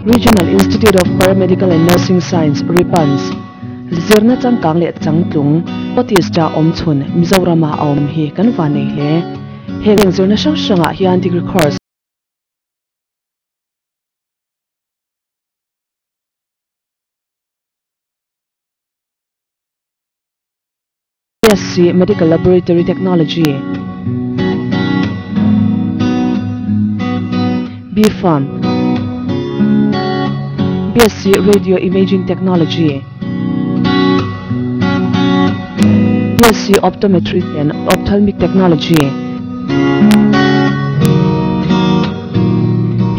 Regional Institute of Paramedical and Nursing Science, RIPANS, zirna changkang leh changtlung, Northeast-a awm chhun Mizorama a awm hi kan van nei hle. Heng zirna hrang hrangah hian degree course, BSc Medical Laboratory Technology, B-Pharm, BSc Radio Imaging Technology, BSc Optometry and Ophthalmic Technology.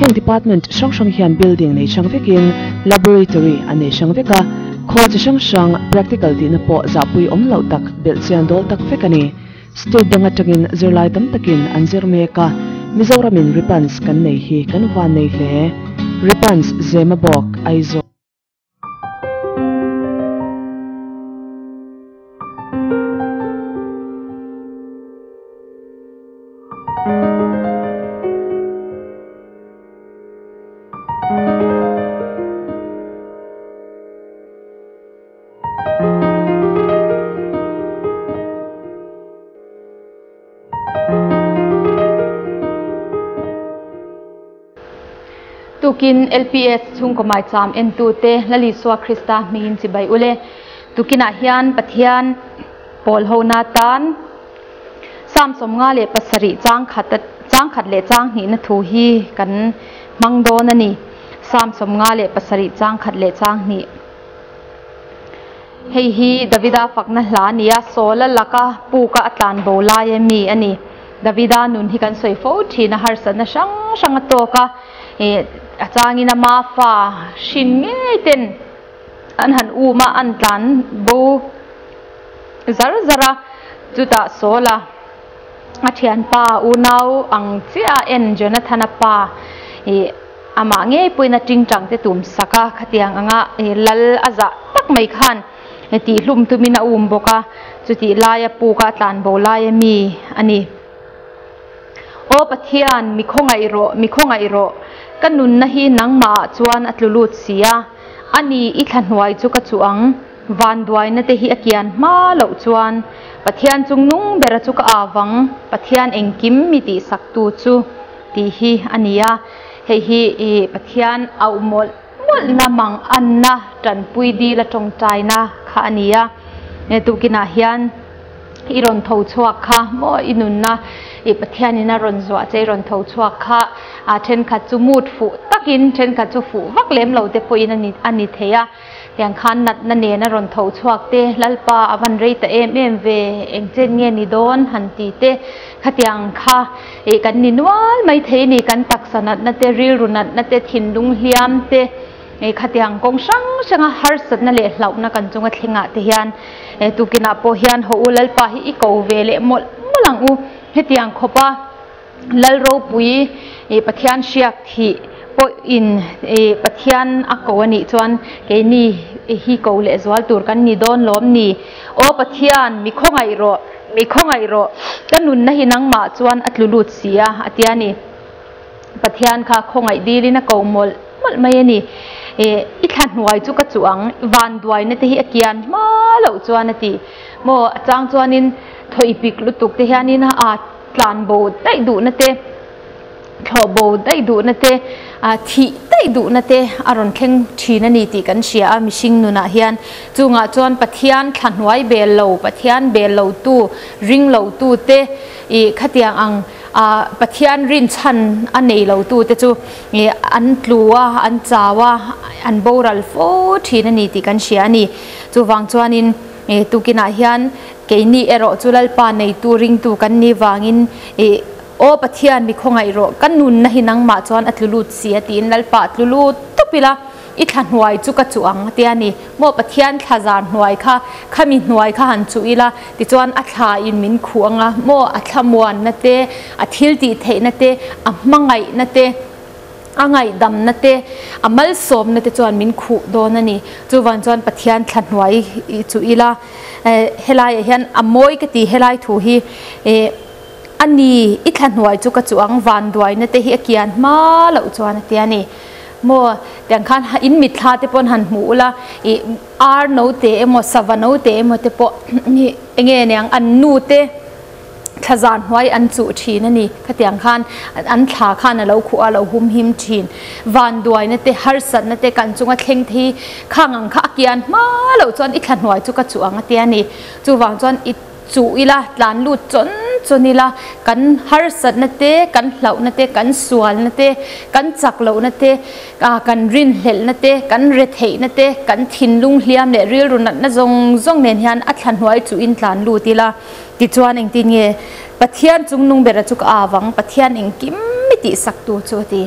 Heng department hrang hrang hian building nei hrang vekin laboratory an nei hrang vek a, khawl chi hrang hrang practical tihna pawh zahpui awm loh tak belhchian dawl tak vek a ni. State dang atangin zirlai tam takin an zir mek a, Mizoramin Ripans kan nei hi kan van nei hle. Ripans Zemabawk, Aizawl. Tukin LPS chhungkaw maicham entute Lal Isua Krista hmingin chibai ule. Tukinah hian Pathian pawl hona tan Sam 57 chang khat chang khat leh chang hnihna thu hi kan hmang dawn a ni. Sam 57 chang khat leh chang hnih. Hei hi Davida fakna hla a ni a, Saula laka puka a tlan bo lai a mi a ni. Davida nun hi kan sawi fo thin a, harsatna hrang hrang a tawk a, ih a changin ama fa hrin ngei ten an han um a, an tlan bo zar zar a, chutah Saula a thianpa unau ang chiah a en Jonathana pa ih Amah ngei pawhin a tingtang te tum sak a, khatiang anga lal a zah tak mai khan tihhlum tumin a um bawk a, chutih laia puk a tlan bo laia mi a ni. Aw Pathian, mi khawngaih rawh, mi khawngaih rawh, ka nunna hi nangmahah chuan a tlu lut si a, a ni i thla hnuai chu ka chuh ang, vanduaina te hi a kian hma loh chuan Pathian chungnung bera chu ka avang, Pathian engkim mi tihsaktu chu. Tih hi a ni a, hei hi i Pathian auh mawlh mawlhna mang anna tanpui dil a tawngtaina kha a ni a, tukinah hian i rawn tho chhuak kha maw i nunna i Pathianin a rawn zuah che i rawn tho chhuak kha a thenkhat chu mood fuh takin thenkhat chu fuh vak lem lo te pawhin a ni thei a. Tiang khan natna nen a rawn tho chhuak te, Lalpa a van rei ta em em ve, eng chen nge ni dawn han ti te, khatiang kha ih kan ni nual mai thei ni, kan taksa natna te, rilru natna te, thinlung hliam te, ih khatiang kawng hrang hranga harsatna leh hlauhna kan chunga thlengah te hian tukinah pawh hian haw u Lalpa hi i ko ve leh mawlh mawlh ang u, hetiang khawpa. Lal ropui i Pathian hriak thih pawh in i Pathian a ko a nih chuan keini hi ko leh zual tur kan ni dawn lawm ni. Aw Pathian, mi khawngaih rawh, mi khawngaih rawh, ka nunna hi nangmah chuan a tlu lut si a, a ti a ni. Pathian kha khawngaih dilin a ko mawlh mawlh mai a ni. I thla hnuai chu ka chuh ang, vanduaina te hi a kian hma loh chuan a ti. Maw, a chang chuanin thaw ipik lutuk te hianin a Tlan bo daih duhna te, thlawh bo daih duhna te, thih daih duhna te a rawn thleng thin a ni tih kan hria a mihring nunah hian. Chungah chuan Pathian thla hnuai bel lo, Pathian bel lo tu, ring lo tu te ih khatiang ang Pathian rinchhan a nei lo tu te chu ih an tlu a, an chau a, an boral fo thin a ni tih kan hria a ni. Chuvang chuanin tukinah hian Keini erawh chu Lalpa neitu ringtu kan ni vangin i Aw Pathian mi khawngaih rawh, ka nunna hi nangmah chuan a tlu lut si a tiin Lalpa a tlu lut tawp ila, i thla hnuai chu ka chuh ang tia ni. Maw Pathian thla zar hnuai kha, khami hnuai kha han chuh ila, tichuan a thla in min khuh anga, maw a thlamuanna te, a thil tih theihna te, a hmangaihna te, A ngaihdamna te, a malsawmna te chuan min khuh dawn a ni. Chuvang chuan Pathian thla hnuai chu ila, helaiah hian a mawi ka ti helai thu hi a ni, i thla hnuai chu ka chuh ang, vanduaina te hi a kian hma loh chuan a ti a ni. Maw tiang khan in mitthla te pawn han hmu ula ih ar no te emaw sava no te emaw te pawh enge niang an nu te thla zan hnuai an chuh thin a ni. Khatiang khan an thla khan a lo khuh a, a lo hum him thin. Vanduaina te harsatna te kan chunga thleng te hi khang ang kha a kian hma loh chuan i thla hnuai chu ka chuh ang a tia ni. Chuvang chuan i chuh ila, tlan lut chawn chawn ila, kan harsatna te, kan hlauhna te, kan sualna te, kan chak lohna te, kan rinhlelhna te, kan retheihna te, kan thinlung hliam leh rilru natna zawng zawng nen hian a thla hnuai chuhin tlan lut ila. Tichuan engtin nge Pathian chungnung bera chu ka av ang, Pathian engkim mi tihsaktu chu a ti.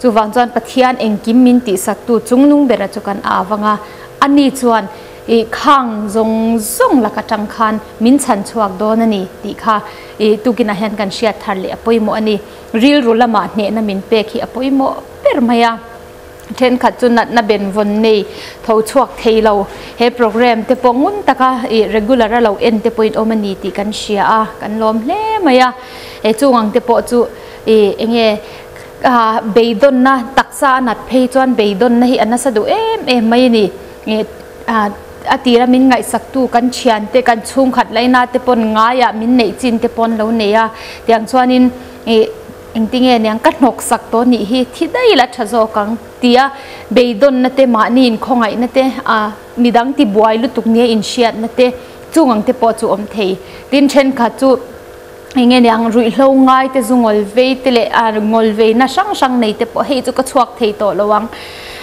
Chuvang chuan Pathian engkim min tihsaktu chungnung bera chu kan av ang a, ani chuan i khang zawng zawng lak atang khan min chhan chhuak dawn a ni tih kha i tukinah hian kan hriat thar leh a pawimawh a ni. Rilru lamah hnehna min pek hi a pawimawh ber mai a. Thenkhat chu natna benvawn nei tho chhuak thei lo. He program te pawh ngun taka i regular a lo en te pawhin awm a ni tih kan hria a, kan lawm hle mai a. He chung ang te pawh chu i enge beidawnna taksa a nat phei chuan beidawnna hi a nasa duh em em mai a ni. A tira min ngaihsaktu kan thiante, kan chhungkhat laina te pawn ngaiah min neih chin te pawn lo nei a. Tiang chuanin i Engtinge niang ka hnawk sak tawh nih hi thi daih la tha zawk ang tia beidawnna te mahni inkhawngaihna te a midang ti buai lutuk nia inhriatna te chung ang te pawh chu awm thei. Tin thenkhat chu enge niang ruihhlo ngai te zu ngawl vei te leh a ngawl veina hrang hrang nei te pawh hei chu ka chhuak thei tawh lo ang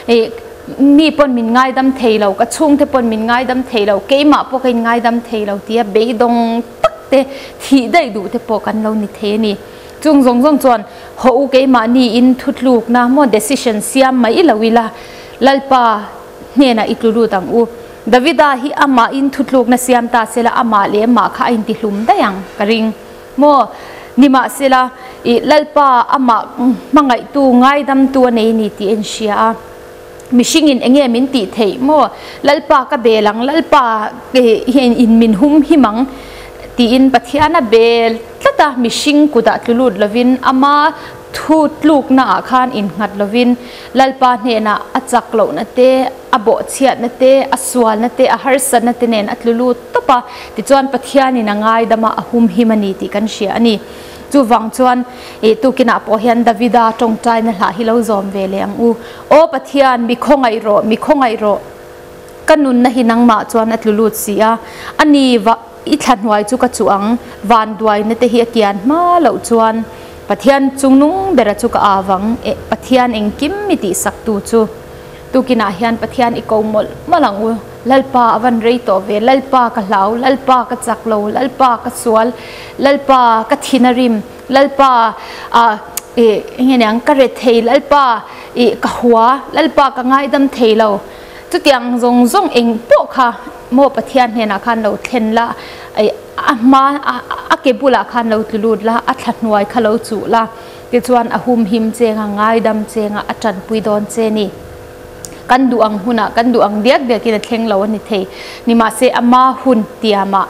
ih mi pawn min ngaidam thei lo ka chhungte pawn min ngaidam thei lo keimah pawh ka inngaidam thei lo tia beidawng tak te thih daih duh te pawh kan lo ni thei a ni. Chung zawng zawng chuan haw u keimahni in thutlukna maw decision siam mai lo ila Lalpa hnenah i tlu lut ang u. Davida hi amah in thutlukna siam ta sela amah leh amah kha a intihlum daih ang ka ring maw. Nimahsela i Lalpa amah hmangaihtu ngaidamtu a nei ni tih a inhria a. Mihringin enge min tih theih maw? Lalpa ka bel ang, Lalpa hian in min hum him ang tiin Pathian a bel tlat a, mihring kutah tlu lut lovin ama thu tlukna ah khan innghat lovin Lalpa hnenah a chak lohna te, a bawhchhiatna te, a sualna te, a harsatna te nen a tlu lut tawp a, tichuan Pathianin a ngaidam a, a hum him a ni tih kan hria a ni. Chuvang chuan ih tukinah pawh hian Davida tawngtaina hlah hi lo zawm ve leh ang u. Aw Pathian, mi khawngaih rawh, mi khawngaih rawh. Ka nunna hi nangmah chuan a tlu lut si a, a ni va i thla hnuai chu ka chuh ang, vanduaina te hi a kian hma loh chuan Pathian chungnung bera chu ka av ang, eh Pathian engkim mi tihsaktu chu. Tukinah hian Pathian i ko mawlh mawlh ang u. Lalpa a van rei tawh ve, Lalpa ka hlau, Lalpa ka chak lo, Lalpa ka sual, Lalpa ka thin a rim, Lalpa ah ih enge niang ka re thei, Lalpa ih ka hua, Lalpa ka ngaidam thei lo. Chutiang zawng zawng eng pawh kha maw Pathian hnenah khan lo thlen la, ih a hma a ke bulah khan lo tlu lut la, a thla hnuai kha lo chuh la. Tichuan a humhim cheng a, ngaidam cheng a, a tanpui dawn che ni. Kan duh ang hunah, kan duh ang diak diakin a thleng lo a ni thei. Nimahse ama hun tiamah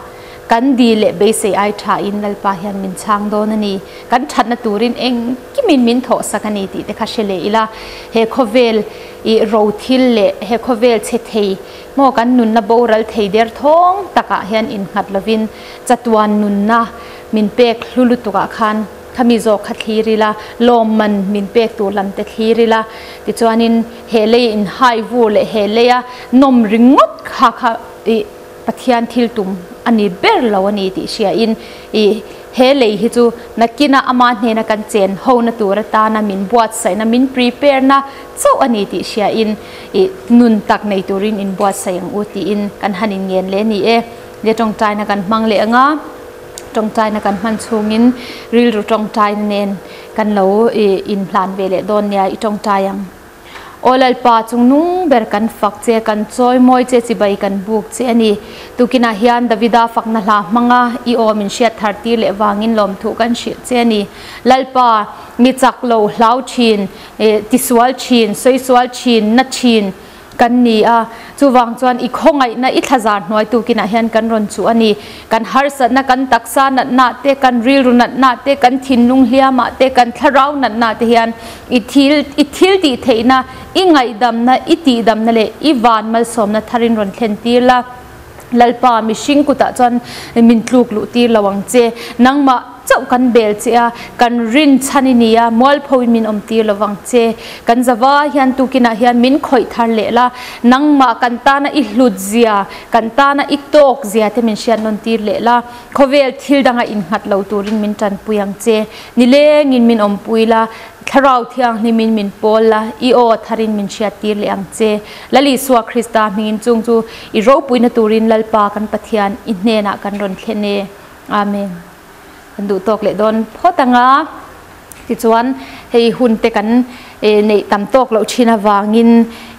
kan dil leh beisei ai thain Lalpa hian min chhang dawn a ni. Kan thatna turin engkimin min thawhsak a ni tih te kha hre leh ila. He khawvel i rothil leh he khawvel chhe thei maw kan nunna boral thei der thawng takah hian innghat lovin chatuan nunna min pek hlu lutukah khan Khami zawk kha thlir ila, lawmman min pek tur lam te thlir ila, tichuanin he lei inhai vur leh he leia nawm ringawt kha kha ih Pathian thil tum a ni ber lo a ni tih hriain ih he lei hi chu nakina ama hnena kan chen hona tur atana min buatsaihna, min prepare na chauh a ni tih hriain ih nun tak nei turin inbuatsaih ang u tiin kan han inngen leh a ni e. Le tawngtaina kan hmang leh ang a. Tawngtaina kan hman chhungin rilru tawngtaina nen kan lo inhlan ve leh dawn nia i tawngtai ang. Aw Lalpa, chungnung ber kan fak che, kan chawi mawi che, chibai kan buk che a ni. Tukinah hian Davida fakna hla hmanga i aw min hriat thar tir leh vangin lawmthu kan hrilh che a ni. Lalpa, mi chak lo hlau thin, tisual thin, sawi sual thin, na thin. kan ni a. Chuvang chuan i khawngaihna i thlazar hnuai tukinah hian kan rawn chuh a ni. Kan harsatna, kan taksa natna te, kan rilru natna te, kan thinlung hliamah te, kan thlarau natna te hian i thil i thil tih theihna, i ngaihdamna, i tihdamna leh i van malsawmna tharin rawn thlen tir la. Lalpa, mihring kutah chuan min tluk luh tir lo ang che. Nangmah chauh kan bel che a, kan rin chhan i ni a, mualpho in min awm tir lo vang che. Kan zava hian tukinah hian min khawih thar leh la, nangmah kan tana i hlut zia, kan tana i tawk zia te min hriat nawn tir leh la, khawvel thil danga innghat lo turin min tanpui ang che. Nilengin min awmpui la, Thlarau Thianghlimin min pawl la, i aw tharin min hriattir leh ang che. Lal Isua Krista hmingin chung chu i ropuina turin Lalpa kan Pathian i hnenah kan rawn thlen e. Amen. Kan duh tawk leh dawn phawt ang a. Tichuan hei hun te kan neih tam tawk loh thin avangin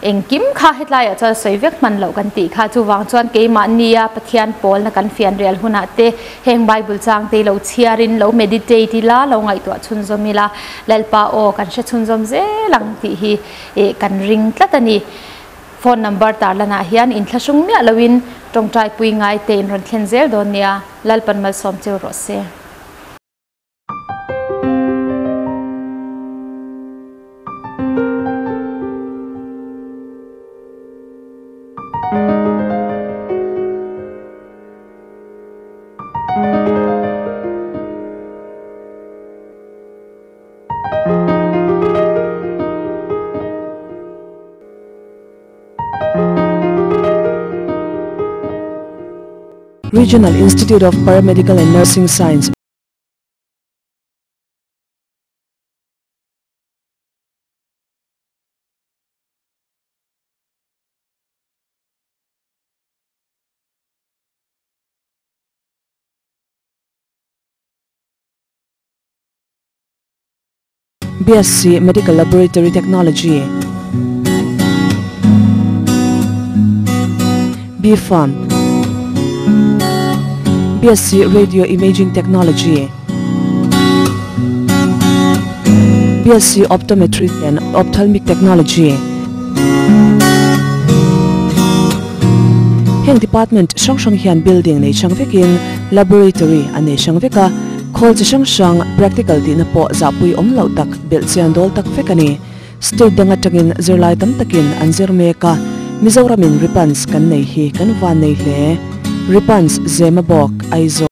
engkim kha hetlaiah chuan sawi vek hman loh kan tih kha. Chuvang chuan keimahnia Pathian pawlna kan fianrial hunah te heng Bible chang te lo chhiarin lo meditate ila, lo ngaihtuah chhunzawm ila, Lalpa aw kan hre chhunzawm zel ang tih hi kan ring tlat a ni. Phone number tarlanah hian inthlahrung miah loin tawngtai pui ngai te in rawn thlen zel dawn nia, Lalpan malsawm cheu rawh se. Regional Institute of Paramedical and Nursing Science, BSc Medical Laboratory Technology, B.Pharm, BSc Radio Imaging Technology, BSc Optometry and Ophthalmic Technology. Heng department hrang hrang hian building nei hrang vekin laboratory an nei hrang vek a. Khawl chi hrang hrang practical tihna pawh zahpui awm loh tak belhchian dawl tak vek a ni. State dang atangin zirlai tam takin an zir mek a, Mizoramin Ripans kan nei hi kan van nei hle. Ripans Zemabawk, Aizawl.